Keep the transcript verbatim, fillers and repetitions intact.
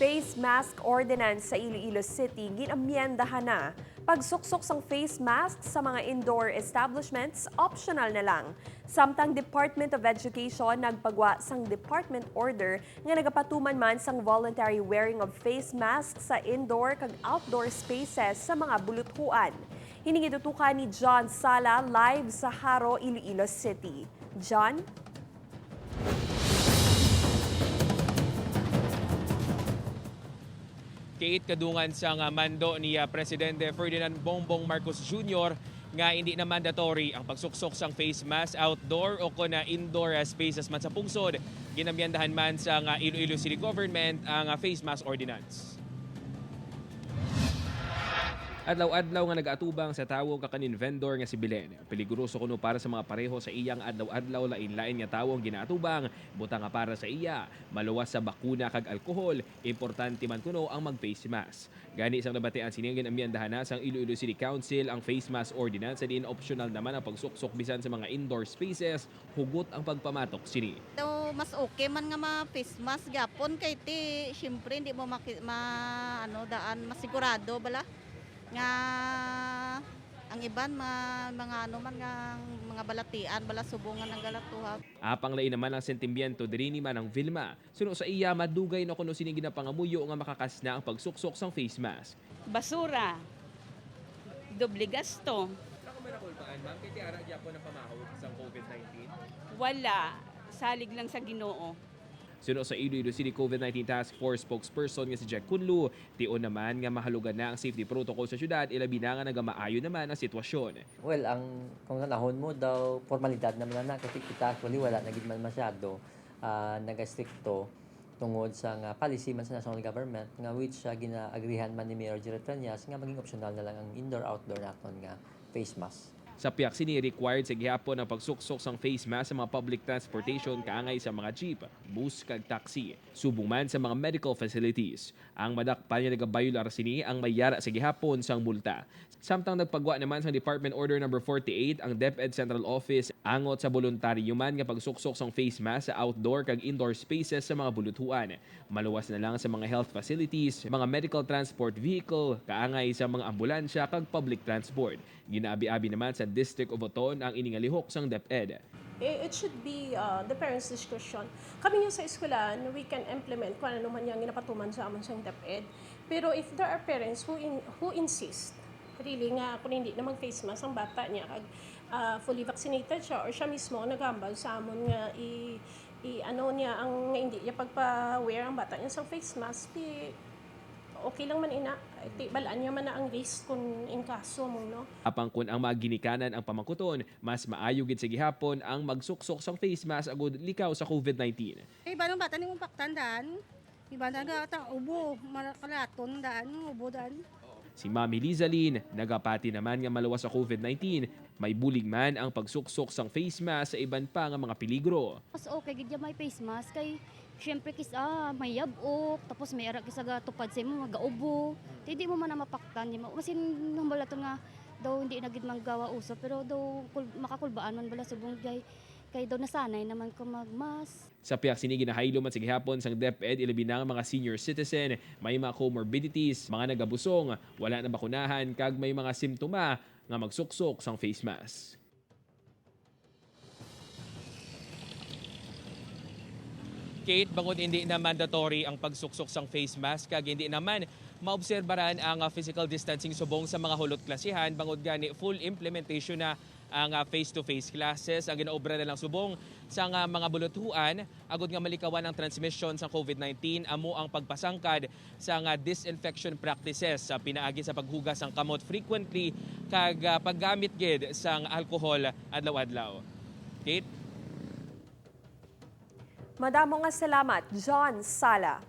Face mask ordinance sa Iloilo City gin-amyendahan na. Pagsuksok sang face mask sa mga indoor establishments optional na lang. Samtang Department of Education nagpagwa sang department order nga nagapatuman man sang voluntary wearing of face mask sa indoor kag outdoor spaces sa mga buluthuan. Ini gitutukan ni John Sala live sa Jaro, Iloilo City. John? Kate, kadungan sang mando ni ah, Presidente Ferdinand Bongbong Marcos Junior nga hindi na mandatory ang pagsuksok sang face mask outdoor o kon ah, indoor ah, spaces man sa pungsod, ginamyandahan man sang ah, Iloilo City Government ang ah, face mask ordinance. Adlaw-adlaw nga nagaatubang sa tawo ang kakanin vendor nga si Belen. Peligroso kuno para sa mga pareho sa iya nga adlaw-adlaw lain-lain nga tawo ang ginaatubang, butang nga para sa iya, maluwas sa bakuna kag alkohol, importante man kuno ang mag-face mask. Gani, sang nabatian sini, ginamyandahan na sang Iloilo City Council ang face mask ordinance, sa diin optional naman ang pagsuksok bisan sa mga indoor spaces, hugot ang pagpamatok sini. Daw mas okay man nga ma-face mask gyapon kay ti, siyempre, hindi mo maki, ma, ano, daan, masigurado bala nga ang iban, mga, mga ano man nga, mga balatian bala subong nga naggalatuhag. Apang lain naman ang sentimiento diri ni Manang Vilma. Suno sa iya, madugay na kuno sini ginapangamuyo nga makakasna ang pagsuksok sang face mask. Basura, doble gasto. Sa ko man nakulbaan, ma'am, kay ti ara gyapon ang pamahog sang COVID nineteen? Wala, salig lang sa Ginoo. Suno sa Iloilo City COVID nineteen Task Force spokesperson nga si Jack Cunlu, tion naman nga mahalugan na ang safety protocol sa syudad, ilabi na nga nagamaayo naman ang sitwasyon. Well, ang kung nanahon mo daw, formalidad naman na, kasi kita actually wala na gid man masyado ah, nagastrikto tungod sa nga policy man sa national government nga which ah, ginaagrihan man ni Mayor Jerry Treñas nga maging optional na lang ang indoor-outdoor naton nga face mask. Sa pihak sini, required sa gihapon ang pagsuksok sang face mask sa mga public transportation kaangay sa mga jeep, bus kag taxi, subong man sa mga medical facilities. Ang madakpan nga nagabayular sini ang may yara sa gihapon sang multa. Samtang nagpagwa naman sang Department Order Number forty-eight ang DepEd Central Office angot sa boluntaryo man nga pagsuksok sang face mask sa outdoor kag indoor spaces sa mga buluthuan. Maluwas na lang sa mga health facilities, mga medical transport vehicle, kaangay sa mga ambulansya kag public transport. Ginaabi-abi naman sa District of Oton ang ini nga lihok sang DepEd. Eh, it should be uh, the parents' discretion. Kami nga sa eskwelahan, we can implement kung ano man yung ginapatuman sa amon sa DepEd. Pero if there are parents who in, who insist, really nga kung hindi na mag-face mask ang bata niya, kag uh, fully vaccinated siya or siya mismo ang naghambal sa amon nga i, i ano niya ang nga hindi niya pagpa-wear ang bata niya sa face mask, di okay lang man ina. Ti balaan niya man na ang risk kung in kaso mo, no? Apang kun ang mga ginikanan ang pamangkuton, mas maayo gid sa gihapon ang magsuksok sang face mask agud likaw sa COVID nineteen. Iba nang bata ni mong paktan daan. Iba na nga ta ubo, kalaton daan, ubo daan. Si Mami Lizalin, nagapati naman nga maluwas sa COVID nineteen, may bulig man ang pagsuksok sang face mask sa iban pa nga mga peligro. Mas okay gid ya may face mask kay syempre kis ah, may yab-ok, tapos may ara kis gatupad sa imo, magaubo. Di, di mo man na mapaktan, di mo. Masin nung bala to nga daw hindi na gid manggawa uso, pero daw kul- makakulbaan man bala subong jay kay daw nasanay naman ko mag-mask. Sa pihak sini, ginahaylo man sa gihapon sang DepEd ilabi na nga mga senior citizen, may mga comorbidities, mga nagabusong, wala nabakunahan kag may mga simptoma nga magsuksok sang face mask. Kate, bangod hindi na mandatory ang pagsuksok sang face mask kag hindi naman maobserbaran ang ah, physical distancing subong sa mga hulot klasihan, bangod gani full implementation na ang ah, face-to-face classes. Ang ginaobra na lang subong sa nga mga buluthuan agud nga malikawan ang transmisyon sa COVID nineteen amo ang pagpasangkad sa nga disinfection practices sa pinaagi sa paghugas sang kamot frequently kag ah, paggamit gid sang alcohol adlaw-adlaw. Kate? Madamo nga salamat, John Sala.